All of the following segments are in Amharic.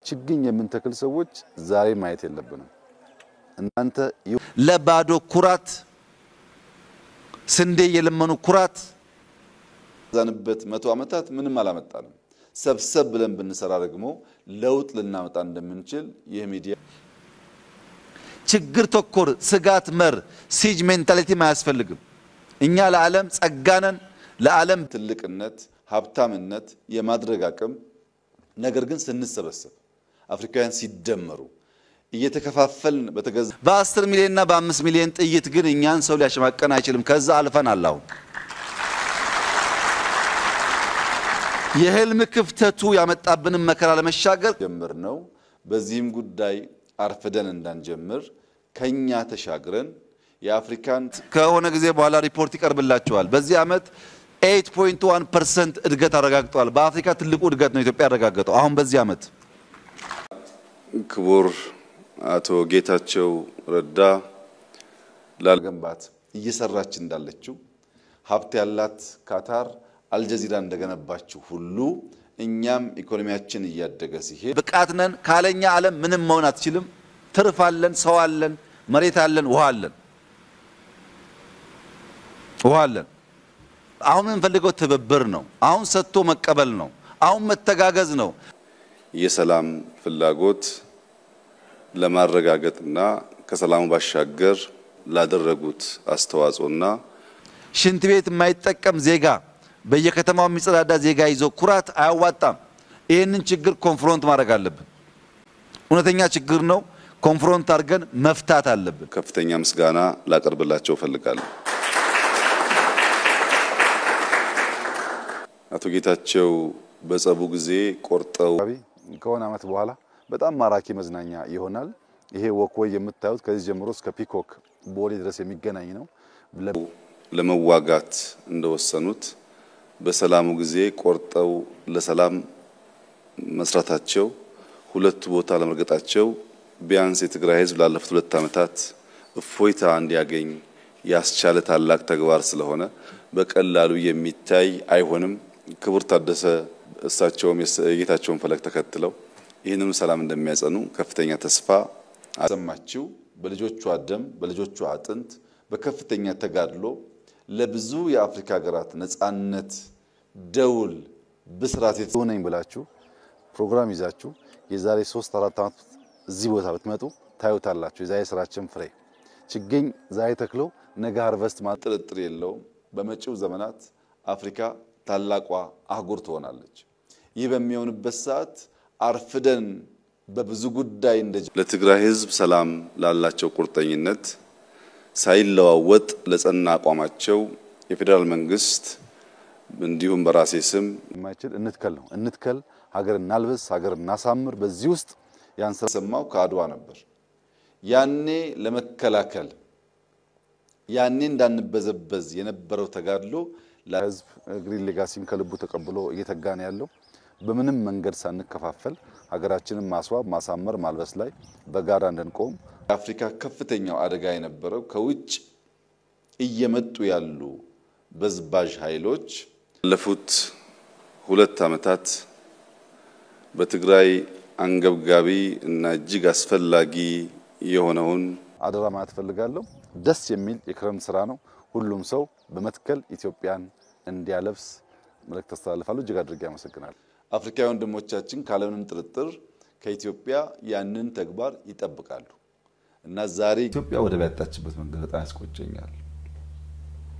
ችግኝ የምንተክል ሰዎች ዛሬ ማየት የለብንም። እናንተ ለባዶ ኩራት ስንዴ የለመኑ ኩራት ዛንበት 100 ዓመታት ምንም አላመጣንም። ሰብሰብ ብለን ብንሰራ ደግሞ ለውጥ ልናመጣ እንደምንችል ይህ ሚዲያ ችግር ተኮር ስጋት መር siege mentality አያስፈልግም። እኛ ለዓለም ጸጋነን ለዓለም ትልቅነት ሀብታምነት የማድረግ አቅም ነገር ግን ስንሰበሰብ አፍሪካውያን ሲደመሩ እየተከፋፈልን በተገዛ በ10 ሚሊዮንና በ5 ሚሊዮን ጥይት ግን እኛን ሰው ሊያሸማቀን አይችልም። ከዛ አልፈናል። አሁን የህልም ክፍተቱ ያመጣብንን መከራ ለመሻገር ጀምር ነው። በዚህም ጉዳይ አርፍደን እንዳንጀምር ከኛ ተሻግረን የአፍሪካን ከሆነ ጊዜ በኋላ ሪፖርት ይቀርብላቸዋል። በዚህ ዓመት 8.1% እድገት አረጋግጧል። በአፍሪካ ትልቁ እድገት ነው ኢትዮጵያ ያረጋገጠው አሁን በዚህ ዓመት። ክቡር አቶ ጌታቸው ረዳ ለመገንባት እየሰራች እንዳለችው ሀብት ያላት ካታር አልጀዚራ እንደገነባችው ሁሉ እኛም ኢኮኖሚያችን እያደገ ሲሄድ ብቃት ነን ካለኛ ዓለም ምንም መሆን አትችልም። ትርፍ አለን፣ ሰው አለን፣ መሬት አለን፣ ውሃ አለን ውሃ አለን። አሁን የምንፈልገው ትብብር ነው። አሁን ሰጥቶ መቀበል ነው። አሁን መተጋገዝ ነው። የሰላም ፍላጎት ለማረጋገጥና ከሰላሙ ባሻገር ላደረጉት አስተዋጽኦና ሽንት ቤት የማይጠቀም ዜጋ በየከተማው የሚጸዳዳ ዜጋ ይዞ ኩራት አያዋጣም። ይህንን ችግር confront ማድረግ አለብን። እውነተኛ ችግር ነው። confront አድርገን መፍታት አለብን። ከፍተኛ ምስጋና ላቀርብላቸው እፈልጋለሁ። አቶ ጌታቸው በጸቡ ጊዜ ቆርጠው ከሆነ ዓመት በኋላ በጣም ማራኪ መዝናኛ ይሆናል። ይሄ walkway የምታዩት ከዚህ ጀምሮ እስከ ፒኮክ ቦሌ ድረስ የሚገናኝ ነው። ለመዋጋት እንደወሰኑት በሰላሙ ጊዜ ቆርጠው ለሰላም መስራታቸው ሁለቱ ቦታ ለመርገጣቸው ቢያንስ የትግራይ ሕዝብ ላለፉት 2 ዓመታት እፎይታ እንዲያገኝ ያስቻለ ታላቅ ተግባር ስለሆነ በቀላሉ የሚታይ አይሆንም። ክቡር ታደሰ እሳቸውም የጌታቸውን ፈለግ ተከትለው ይህንኑ ሰላም እንደሚያጸኑ ከፍተኛ ተስፋ አሰማችው። በልጆቿ ደም በልጆቿ አጥንት በከፍተኛ ተጋድሎ ለብዙ የአፍሪካ ሀገራት ነጻነት ደውል ብስራት ሆነኝ ብላችሁ ፕሮግራም ይዛችሁ የዛሬ 3-4 ዓመት እዚህ ቦታ ብትመጡ ታዩታላችሁ። የዛሬ ስራችን ፍሬ ችግኝ ዛሬ ተክሎ ነገ ሃርቨስት ማለት ጥርጥር የለውም። በመጪው ዘመናት አፍሪካ ታላቋ አህጉር ትሆናለች። ይህ በሚሆንበት ሰዓት አርፍደን በብዙ ጉዳይ እንደ ለትግራይ ሕዝብ ሰላም ላላቸው ቁርጠኝነት ሳይለዋወጥ ለጸና አቋማቸው የፌዴራል መንግስት እንዲሁም በራሴ ስም የማይችል እንትከል ነው። እንትከል፣ ሀገር እናልብስ፣ ሀገር እናሳምር። በዚህ ውስጥ ያን ስራ ሰማው ከአድዋ ነበር። ያኔ ለመከላከል ያኔ እንዳንበዘበዝ የነበረው ተጋድሎ ለህዝብ Green Legacy ን ከልቡ ተቀብሎ እየተጋን ያለው በምንም መንገድ ሳንከፋፈል ሀገራችንን ማስዋብ፣ ማሳመር፣ ማልበስ ላይ በጋራ እንድንቆም የአፍሪካ ከፍተኛው አደጋ የነበረው ከውጭ እየመጡ ያሉ በዝባዥ ኃይሎች ላለፉት 2 ዓመታት በትግራይ አንገብጋቢ እና እጅግ አስፈላጊ የሆነውን አደራ ማለት ፈልጋለሁ። ደስ የሚል የክረምት ስራ ነው። ሁሉም ሰው በመትከል ኢትዮጵያን እንዲያለብስ መልእክት አስተላልፋለሁ። እጅግ አድርጌ አመሰግናለሁ። አፍሪካዊ ወንድሞቻችን ካለምንም ጥርጥር ከኢትዮጵያ ያንን ተግባር ይጠብቃሉ እና ዛሬ ኢትዮጵያ ወደብ ያጣችበት መንገድ በጣም ያስቆጨኛል።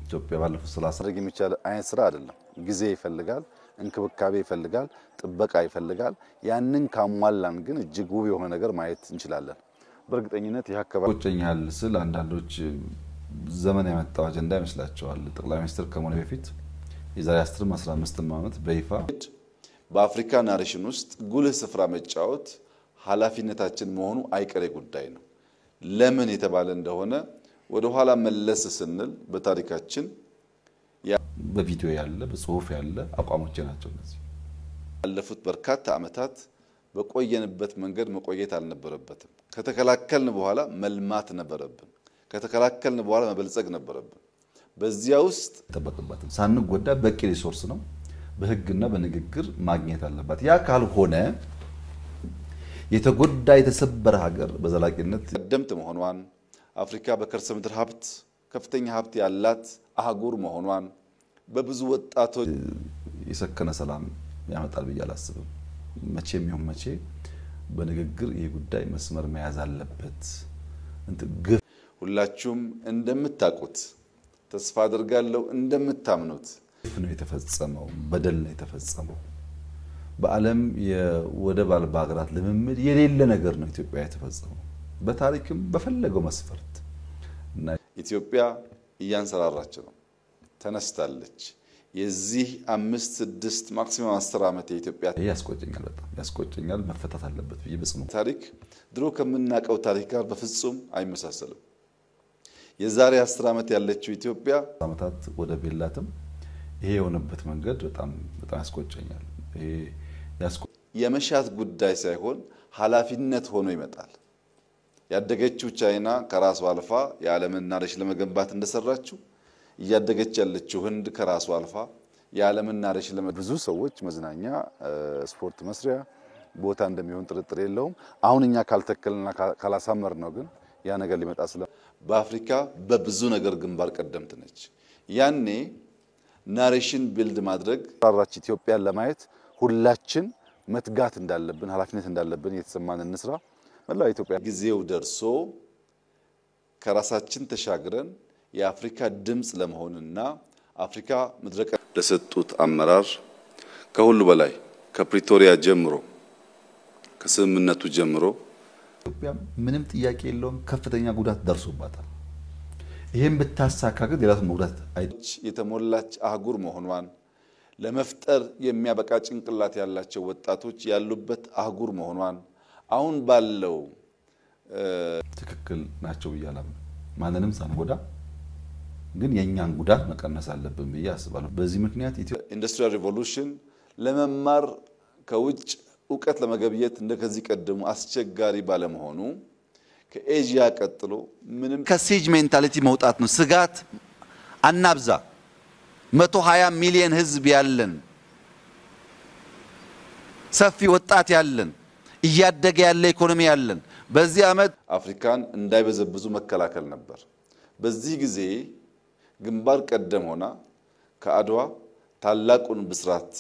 ኢትዮጵያ ባለፉት 30 ማድረግ የሚቻል አይነት ስራ አይደለም። ጊዜ ይፈልጋል፣ እንክብካቤ ይፈልጋል፣ ጥበቃ ይፈልጋል። ያንን ካሟላን ግን እጅግ ውብ የሆነ ነገር ማየት እንችላለን። በእርግጠኝነት ይህ አካባቢ ያስቆጨኛል ስል አንዳንዶች ዘመን ያመጣው አጀንዳ ይመስላቸዋል። ጠቅላይ ሚኒስትር ከመሆኔ በፊት የዛሬ 10 15 ዓመት በይፋ በአፍሪካ narration ውስጥ ጉልህ ስፍራ መጫወት ኃላፊነታችን መሆኑ አይቀሬ ጉዳይ ነው። ለምን የተባለ እንደሆነ ወደ ኋላ መለስ ስንል በታሪካችን በቪዲዮ ያለ በጽሁፍ ያለ አቋሞቼ ናቸው እነዚህ። ያለፉት በርካታ ዓመታት በቆየንበት መንገድ መቆየት አልነበረበትም። ከተከላከልን በኋላ መልማት ነበረብን። ከተከላከልን በኋላ መበልጸግ ነበረብን። በዚያ ውስጥ አይጠበቅባትም። ሳንጎዳ በቂ resource ነው በህግና በንግግር ማግኘት አለባት። ያ ካልሆነ የተጎዳ የተሰበረ ሀገር በዘላቂነት ቀደምት መሆኗን፣ አፍሪካ በከርሰ ምድር ሀብት ከፍተኛ ሀብት ያላት አህጉር መሆኗን፣ በብዙ ወጣቶች የሰከነ ሰላም ያመጣል ብዬ አላስብም። መቼም ይሁን መቼ በንግግር ይህ ጉዳይ መስመር መያዝ አለበት። ግፍ ሁላችሁም እንደምታውቁት ተስፋ አድርጋለሁ፣ እንደምታምኑት ነው የተፈጸመው፣ በደል ነው የተፈጸመው። በዓለም የወደብ አልባ ሀገራት ልምምድ የሌለ ነገር ነው ኢትዮጵያ የተፈጸመው፣ በታሪክም በፈለገው መስፈርት እና ኢትዮጵያ እያንሰራራች ነው፣ ተነስታለች። የዚህ 5፣ 6 maximum 10 ዓመት የኢትዮጵያ ይሄ ያስቆጨኛል፣ በጣም ያስቆጨኛል። መፈታት አለበት ብዬ በጽኑ ታሪክ ድሮ ከምናውቀው ታሪክ ጋር በፍጹም አይመሳሰልም። የዛሬ 10 ዓመት ያለችው ኢትዮጵያ ዓመታት ወደብ የላትም። ይሄ የሆነበት መንገድ በጣም በጣም ያስቆጨኛል። ይሄ የመሻት ጉዳይ ሳይሆን ኃላፊነት ሆኖ ይመጣል። ያደገችው ቻይና ከራሷ አልፋ የዓለምን narration ለመገንባት እንደሰራችው፣ እያደገች ያለችው ህንድ ከራሷ አልፋ የዓለምን narration ብዙ ሰዎች መዝናኛ፣ ስፖርት መስሪያ ቦታ እንደሚሆን ጥርጥር የለውም። አሁን እኛ ካልተከልና ካላሳመር ነው ግን ያ ነገር ሊመጣ ስለ በአፍሪካ በብዙ ነገር ግንባር ቀደምት ነች። ያኔ narration build ማድረግ ራራች ኢትዮጵያን ለማየት ሁላችን መትጋት እንዳለብን፣ ኃላፊነት እንዳለብን እየተሰማን እንስራ። መላው ኢትዮጵያ ጊዜው ደርሶ ከራሳችን ተሻግረን የአፍሪካ ድምጽ ለመሆንና አፍሪካ ምድረ ለሰጡት አመራር ከሁሉ በላይ ከፕሪቶሪያ ጀምሮ ከስምምነቱ ጀምሮ ኢትዮጵያ ምንም ጥያቄ የለውም ከፍተኛ ጉዳት ደርሶባታል። ይሄን ብታሳካ ግን ሌላ መጉዳት የተሞላች አህጉር መሆኗን፣ ለመፍጠር የሚያበቃ ጭንቅላት ያላቸው ወጣቶች ያሉበት አህጉር መሆኗን አሁን ባለው ትክክል ናቸው ብዬ አላምንም። ማንንም ሳንጎዳ ግን የእኛን ጉዳት መቀነስ አለብን ብዬ አስባለሁ። በዚህ ምክንያት industrial revolution ለመማር ከውጭ እውቀት ለመገብየት እንደከዚህ ቀደሙ አስቸጋሪ ባለመሆኑ ከኤዥያ ቀጥሎ ምንም ከ siege mentality መውጣት ነው። ስጋት አናብዛ። 120 ሚሊዮን ህዝብ ያለን፣ ሰፊ ወጣት ያለን፣ እያደገ ያለ ኢኮኖሚ ያለን በዚህ ዓመት አፍሪካን እንዳይበዘብዙ መከላከል ነበር። በዚህ ጊዜ ግንባር ቀደም ሆና ከአድዋ ታላቁን ብስራት